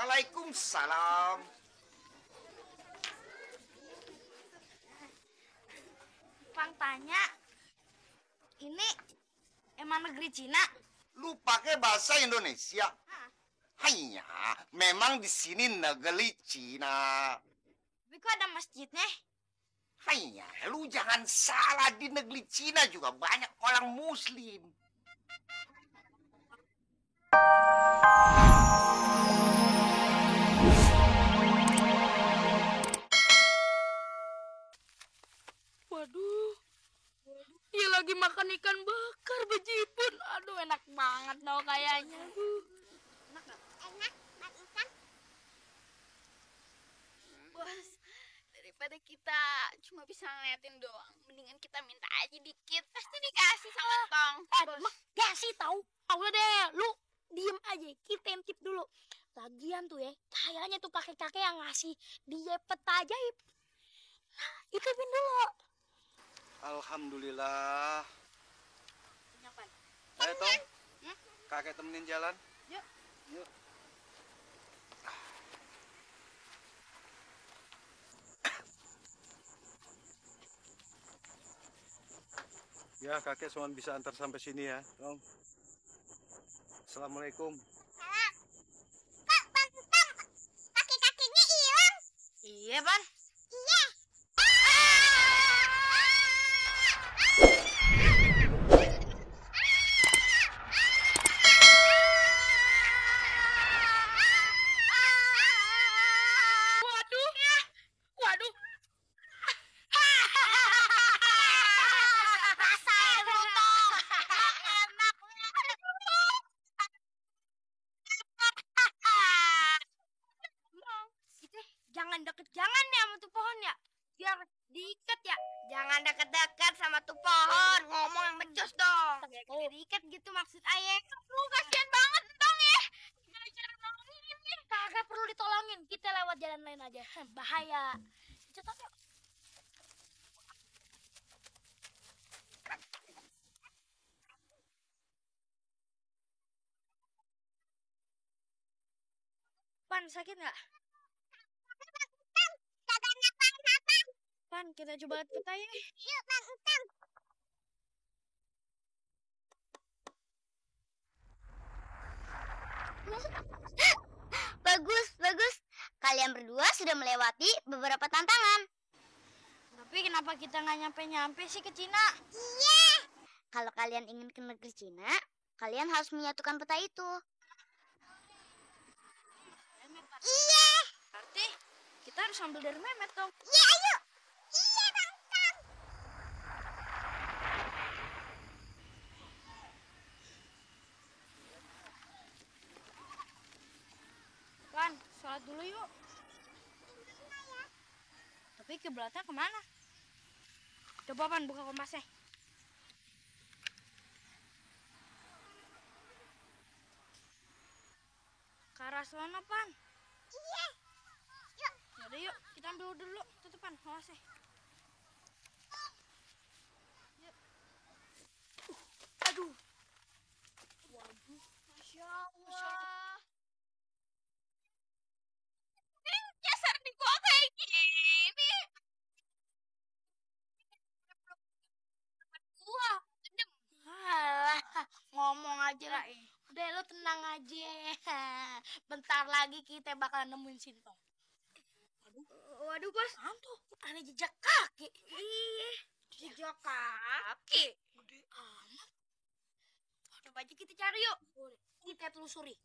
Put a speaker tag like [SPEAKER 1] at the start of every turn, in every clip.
[SPEAKER 1] Waalaikumsalam.
[SPEAKER 2] Bang tanya, ini emang negeri Cina?
[SPEAKER 1] Lu pakai bahasa Indonesia? Hanya, memang di sini negeri Cina.
[SPEAKER 2] Tapi kok ada masjidnya?
[SPEAKER 1] Hanya, lu jangan salah, di negeri Cina juga banyak orang Muslim.
[SPEAKER 2] Waduh, dia lagi makan ikan bakar bejibun. Aduh, enak banget tau kayaknya. Enak gak?
[SPEAKER 3] Enak, ikan.
[SPEAKER 2] Bos, daripada kita cuma bisa ngeliatin doang, mendingan kita minta aja dikit. Pasti dikasih sama Tong.
[SPEAKER 3] Emang gak sih tahu? Udah deh, lu diem aja, kita intip dulu. Lagian tuh ya, kayaknya tuh kakek-kakek yang ngasih dia peta ajaib. Nah, itu pin dulu.
[SPEAKER 4] Alhamdulillah.
[SPEAKER 2] Kenapa?
[SPEAKER 4] Ayo Tong, kakek temenin jalan.
[SPEAKER 2] Yuk.
[SPEAKER 4] Yuk. Ya, kakek cuma bisa antar sampai sini ya, Tong. Assalamualaikum.
[SPEAKER 3] Salam. Kak, Bang, kakek-kakeknya hilang.
[SPEAKER 2] Iya, Ban.
[SPEAKER 3] Iya.
[SPEAKER 2] Waduh. Waduh.
[SPEAKER 3] Rasain lu, Tong. Enak.
[SPEAKER 2] Gitu, jangan deket-jangan ya sama tuh pohon ya. Biar diikat ya. Jangan deket-deket sama tuh pohon. Ngomong yang becus dong. Diikat gitu maksud ayah. Lu kasihan banget Tong ya. Gimana cara nolongin nih?
[SPEAKER 3] Kagak perlu ditolongin, kita lewat jalan lain aja. Bahaya. Cepat yuk.
[SPEAKER 2] Pan, sakit nggak? Pan, kita coba lihat peta ya.
[SPEAKER 3] Yuk, Bang, Utang. Bagus, bagus. Kalian berdua sudah melewati beberapa tantangan.
[SPEAKER 2] Tapi kenapa kita nggak nyampe-nyampe sih ke Cina?
[SPEAKER 3] Iya. Kalau kalian ingin ke negeri Cina, kalian harus menyatukan peta itu. Iya.
[SPEAKER 2] Berarti kita harus ambil dari Mehmet dong.
[SPEAKER 3] Iya, ayo. Iya, Bang Utang.
[SPEAKER 2] Pan, sholat dulu yuk. Tapi kiblatnya kemana? Coba Pan buka kompasnya. Ke arah sana Pan.
[SPEAKER 3] Iya. Yuk.
[SPEAKER 2] Yaudah yuk, kita ambil dulu tutupan kompasnya. Yuk. Aduh. Waduh, Masya Allah. Nyasar di gua kayak gini. Gua gedem. Alah, ngomong aja lah.
[SPEAKER 3] Udah, lo tenang aja. Bentar lagi kita bakal nemuin Sintong.
[SPEAKER 2] Waduh, Bos.
[SPEAKER 3] Tuh, ada jejak kaki.
[SPEAKER 2] Iya, jejak kaki.
[SPEAKER 3] Gede amat.
[SPEAKER 2] Coba aja kita cari yuk.
[SPEAKER 3] Kita telusuri.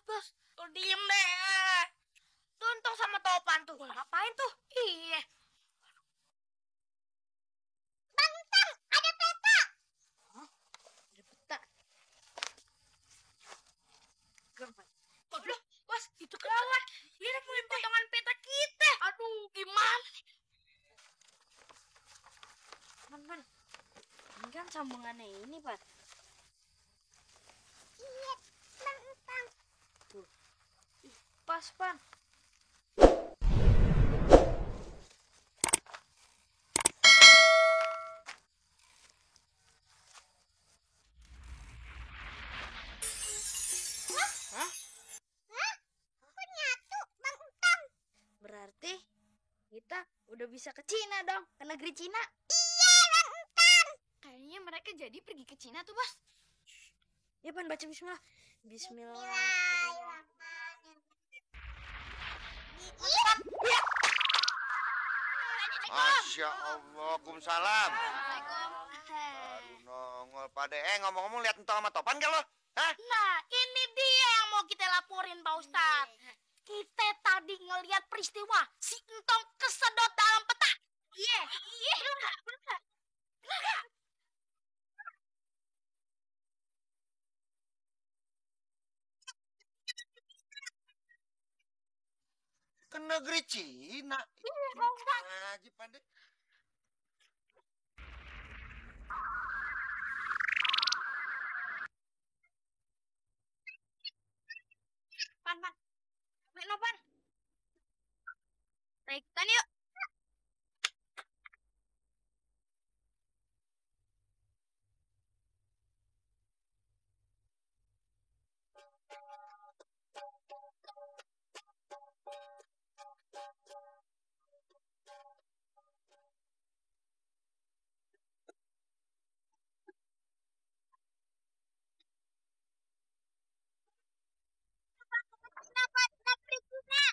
[SPEAKER 2] Bos. Lu diem deh. Tuntong sama Topan tuh. Ngapain tuh? Iya.
[SPEAKER 3] Bang Utang, ada peta.
[SPEAKER 2] Ada peta. Waduh, Bos, itu kelewat. Dia nemuin potongan peta kita. Aduh, gimana nih? Man. Ini kan
[SPEAKER 3] sambungannya ini, Pan.
[SPEAKER 2] Iya, Bang.
[SPEAKER 3] Tuh. Ih, pas, Pan.
[SPEAKER 2] Kok nyatu, Bang Utang?
[SPEAKER 3] Berarti kita udah bisa ke Cina dong, ke negeri Cina.
[SPEAKER 2] Iya, Bang Utang.
[SPEAKER 3] Kayaknya mereka jadi pergi ke Cina tuh, Bos. Ya, Pan, baca bismillah. Bismillah.
[SPEAKER 2] Bismillahirrahmanirrahim.
[SPEAKER 1] Masya Allah, Waalaikumsalam. Baru nongol pada. Ngomong-ngomong lihat entong sama Topan gak lo? Hah?
[SPEAKER 3] Nah, ini dia yang mau kita laporin, Pak Ustadz. Kita tadi ngelihat peristiwa si Entong kesedot dalam peta. Iya. Bener nggak?
[SPEAKER 1] Ke negeri Cina.
[SPEAKER 3] Iya, Pak Ustadz.
[SPEAKER 1] Aja pandai.
[SPEAKER 3] Pan. Main Pan. Ikutan yuk.
[SPEAKER 2] Kenapa negeri Cina?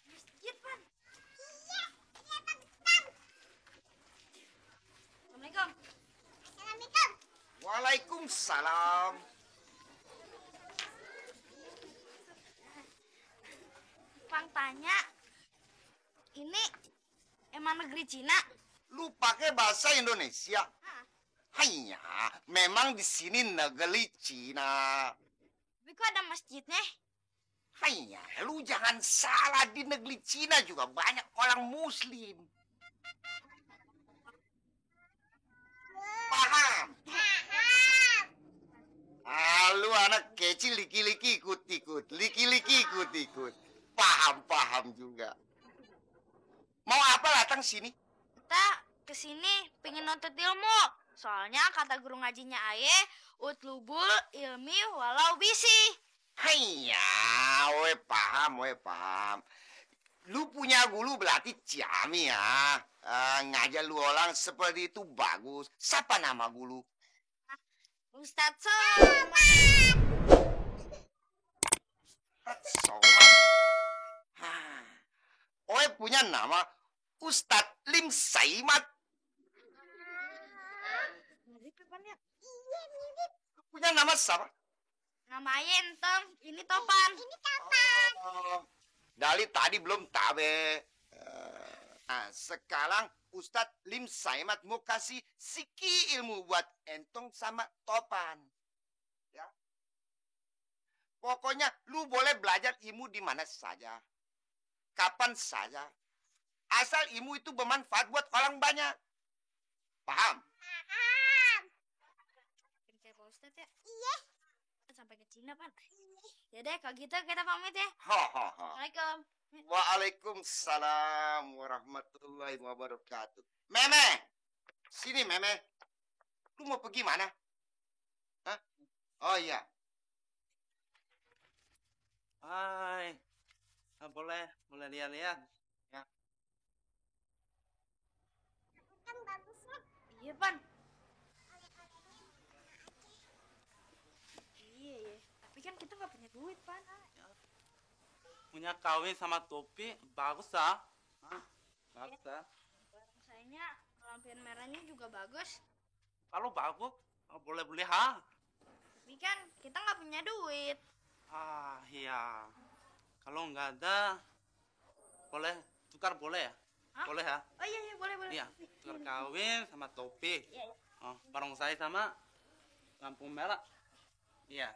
[SPEAKER 3] Masjid, Pan.
[SPEAKER 2] Iya, Bang Utang.
[SPEAKER 3] Assalamualaikum.
[SPEAKER 2] Assalamualaikum.
[SPEAKER 1] Waalaikumsalam.
[SPEAKER 3] Pang tanya, ini emang negeri Cina?
[SPEAKER 1] Lu pakai bahasa Indonesia? Hanya, memang di sini negeri Cina.
[SPEAKER 3] Tapi kok ada masjidnya?
[SPEAKER 1] Hanya, lu jangan salah, di negeri Cina juga banyak orang Muslim. Paham? Lu anak kecil liki-liki ikut-ikut, liki-liki ikut-ikut. Paham juga. Mau apa datang sini?
[SPEAKER 3] Kita kesini pengen nuntut ilmu. Soalnya kata guru ngajinya Aye, utlubul ilmi walau bisi.
[SPEAKER 1] Hanya, we paham. Lu punya guru berarti Ciami ya. Ngajar lu orang seperti itu bagus. Siapa nama guru?
[SPEAKER 3] Ustadz Somad.
[SPEAKER 1] Somad. Oe punya nama Ustadz Lim Saimat.
[SPEAKER 3] Mirip ya, Pan, ya?
[SPEAKER 2] Iya, mirip.
[SPEAKER 1] Punya nama siapa?
[SPEAKER 3] Nama Aye Entong, ini Topan.
[SPEAKER 2] Ini kapan?
[SPEAKER 1] Dari tadi belum tabe. Sekarang Ustadz Lim Saimat mau kasih siki ilmu buat Entong sama Topan. Ya. Pokoknya lu boleh belajar ilmu di mana saja. Kapan saja. Asal ilmu itu bermanfaat buat orang banyak. Paham?
[SPEAKER 3] Kayak Pak Ustadz ya?
[SPEAKER 2] Iya.
[SPEAKER 3] Sampai ke Cina, Pan. Ya deh, kalau gitu kita pamit ya.
[SPEAKER 1] Hahaha.
[SPEAKER 3] Assalamualaikum.
[SPEAKER 1] Waalaikumsalam warahmatullahi wabarakatuh. Meme, sini Meme. Lu mau pergi mana? Hah? Oh iya.
[SPEAKER 4] Hai. Boleh lihat-lihat.
[SPEAKER 2] Kan bagusnya.
[SPEAKER 3] Iya, Pan. Iya, ya. Tapi kan kita nggak punya duit, Pan.
[SPEAKER 4] Punya kawin sama topi bagus ah. Bagus ah.
[SPEAKER 3] Barang sayanya lampion merahnya juga bagus.
[SPEAKER 4] Kalau bagus boleh beli ha.
[SPEAKER 3] Tapi kan kita nggak punya duit.
[SPEAKER 4] Iya. Kalau nggak ada boleh
[SPEAKER 5] tukar boleh ya?
[SPEAKER 2] Hah?
[SPEAKER 5] Boleh ya?
[SPEAKER 2] Oh iya iya boleh boleh.
[SPEAKER 5] Iya, tukar kawin sama topi.
[SPEAKER 2] Iya, iya.
[SPEAKER 5] Oh, barongsai sama lampu merah. Iya.